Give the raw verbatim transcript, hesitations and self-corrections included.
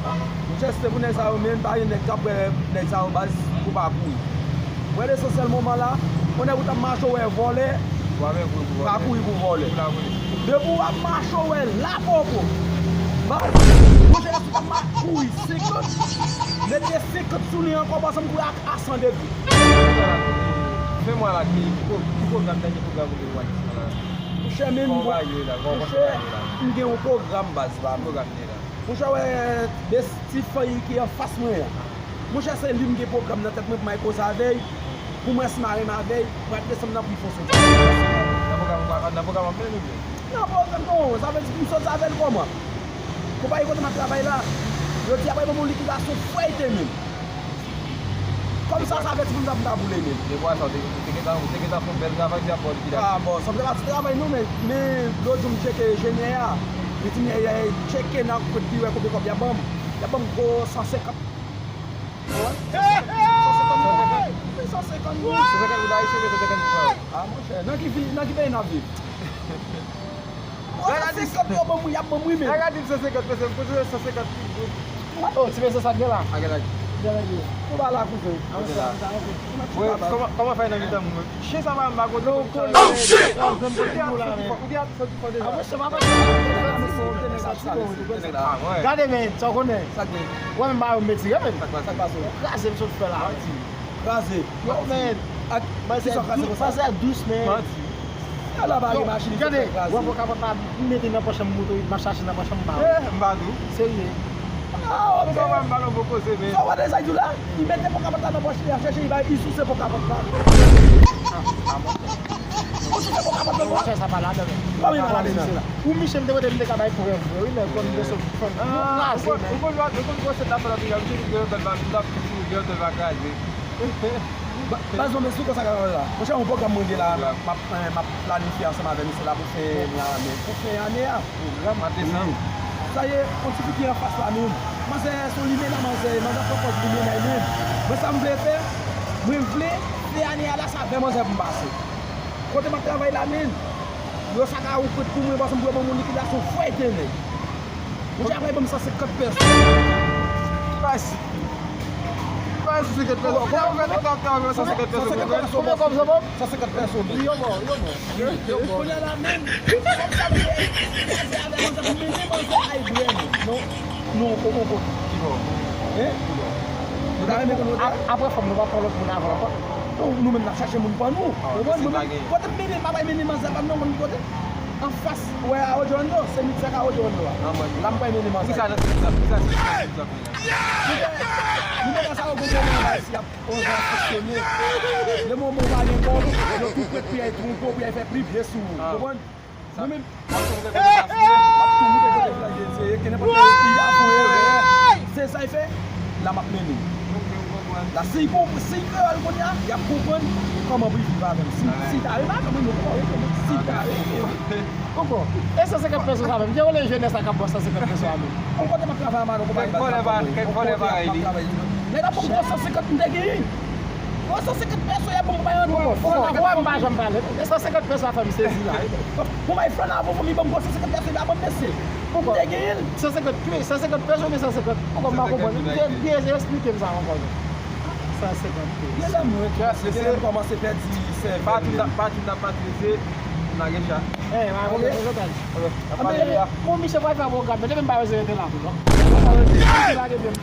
Monchè, si se pou nèg sa yo menm, pa gen nèg k ap wè nèg sa yo baz pou pa kouri. Wè lesansyèl moman la, yon nèg ou t ap mache wè vòlè, pa kouri pou vòlè. Depi w ap mache wè lapopo, baz, monchè, si w t ap ma- kouri senkant, mete senkant sou li ankò, baz, m kouri ak a san degre. Fè mwen la ki, ki pwogram, dènye pwogram ou gen pou Ayisyen la? Monchè, men, monchè, m gen yon pwogram, baz, pa m. Monchè, wè, Bestie Fay ki anfas mwen an. Monchè, se li m gen pwogram nan tèt mwen pou m al koze avè l, pou m wè si m a renmen avè l, pou m al desann nan pou l fè yon soti. Nan pwogram, nan pwogram ap mennen oubyen? Nan pwogram non, sa vle di pou m soti avè l kòman? Konpayi kote m ap travay la, yo di y ap ban m yon likidasyon fwèyte menm. Kòm sa, sa vle di pou m ta, pou m ta boule menm. Depi sa, ou te, ou te gentan, ou te gentan fè yon bèl travay, se ap ba w likidasyon. Ah, bon, sa m te pa ti travay non, men, men lòt jou m tcheke enjenyè a. Li di m, tcheke nan kote pi wè konbyen kòb y ap ban m. Y ap ban m gwo san senkant. San senkant goud. Wi, san senkant goud. San senkant goud ayisyen, san senkant goud. Ah, monchè, nan ki vi, nan ki peyi n ap viv? San senkant yo ban m wi, y ap ban m wi, men. Lè gade san senkant pese, m konn san senkant goud. Oh, ti mesye, sa gen la? Sa gen la. Gen la, gen. Ou pa la, kouzen. Kouzen la. Kòman, kòman fè nan mitan moun? Chen sa pa m pa kote. Ou di ap soti fò, ou di ap soti fò deja. Ah, mwen, se pa pa. Gade, men, sa w konnen. Sa gen. Ou wè menm ba yo m retire, men. Sa k pase? Kraze m sot fè la. Kraze. Yo, men. Ak kisa w kraze konsa? Sa dous, men. Ala ba gen machin ki fè kraze. Gade, w ap kapab pa mete nan pòch an, m motorik, m ap chache nan pòch an, m ba ou. Eh, m pa di w. Serye. Ah, ok. Sa w pa m ba l yon bon koze, men. Sa w wè de sa di w la? Li mete pòkapòt la nan pòch li, ap chèche, li bay, li souse pòkapòt la. Ah, ah, bon. Ou souse pòkapòt la, bon. Sa pa ladan, men. Kòman li pa ladan? Ou miche m te kote m te ka bay prèv vre, wi, lè konn de sou fòn. Ah, ou konn, ou konn, ou konn gwo sèt la fè la, deja, misye di gen lòt va, misye di gen lòt va kraze. Ba-, baz, non, men sou konsa ka la. Monchè, yon pwogram mwen gen la, m ap, eh, m ap planifye ansanm avè misye la pou fen mwa, men pou fen ane a. Pwogram a desanm. Sa ye, yon ti fi ki anfas la menm. Manzè, se yon limena, manzè, manzè pran pòz limena li menm. Mwen, sa m vle fè, mwen vle fen ane a la, se avè manzè pou m pase. Kote m ap travay la menm, yo sa ka ou prèt pou mwen, paske m dwe ban moun likidasyon fwèyte nèg. Ou te ap ban m san senkant pèso. Pas. Pas san senkant pèso. Kòman ou fè te kapte anviwon san senkant pèso? San senkant pèso. Konbyen kòb sa ban m? San senkant pèso, men. Yo bon, yo bon. Yo bon. Kounye a la menm, kòm sa m te kraze avè manzè pou mennen manzè ay brè, non. Non, ou konprann. Ki bò? Hein? Ki bò? Ou ta renmen konn kote a? Apre fanm, nou pa pran lòt moun avan ankò. Non, nou menm n ap chache moun pa nou. Ou konprann? Mwen menm, kote m mennen, m ap mennen manzè pa m nan, ou konn ki kote? Anfas, wè, Awo Djowando, se Mitzak Awo Djowando a. La m pral mennen manzè. Kisa nan Mitzak? Kisa se Mitzak? Mitzak, nou te ka sa yo konprann anba si y ap onz an fonksyone. Le moman w pa gen kòb, yo tou prèt pou y al twonpe w, pou y al fè pli byen sou ou. Konprann? Mwen menm, m ap tou moute kote flanke l ye, ke nenpòt lè y ap fè yon erè. Se sa y fè, la m ap mennen. La, si y konp-, si y kreyòl kounye a, y ap konprann kòman pou y viv avè m. Si, si y ta renmen avè m, wi, men kòman w rete, men si y ta renmen. Kòman? E san senkant pèso sa menm? Gen yon lè jenès la k ap ba w san senkant pèso a menm. Yon kote m ap travay a Mano konpayi baz la. Kèk vòlè parèy li. Nèg la ban m san senkant, m te genyen. Yon san senkant pèso y ap ban m konpayi an. Ou wè m pa janm pale. E san senkant pèso a fè m sezi la. Konpayi flann avan fanmi ban m gwo san senkant pèso, y ap ban m mesye. M te genyen l. San senkant pèso, san senkant pèso, men san senkant. Ou konn pa konprann. Byen, byen esplike m sa ankò. San senkant pèso. Gen lè mwen, gen lè m kòmanse pèdi sèvèl. Pati m t ap, pati m t ap matrize, m lage chat. Eh, m a konprann. Anben, bon, misye pral fè pwogram, men depi m pa wè se rete la tou, non. Misye lage pye m.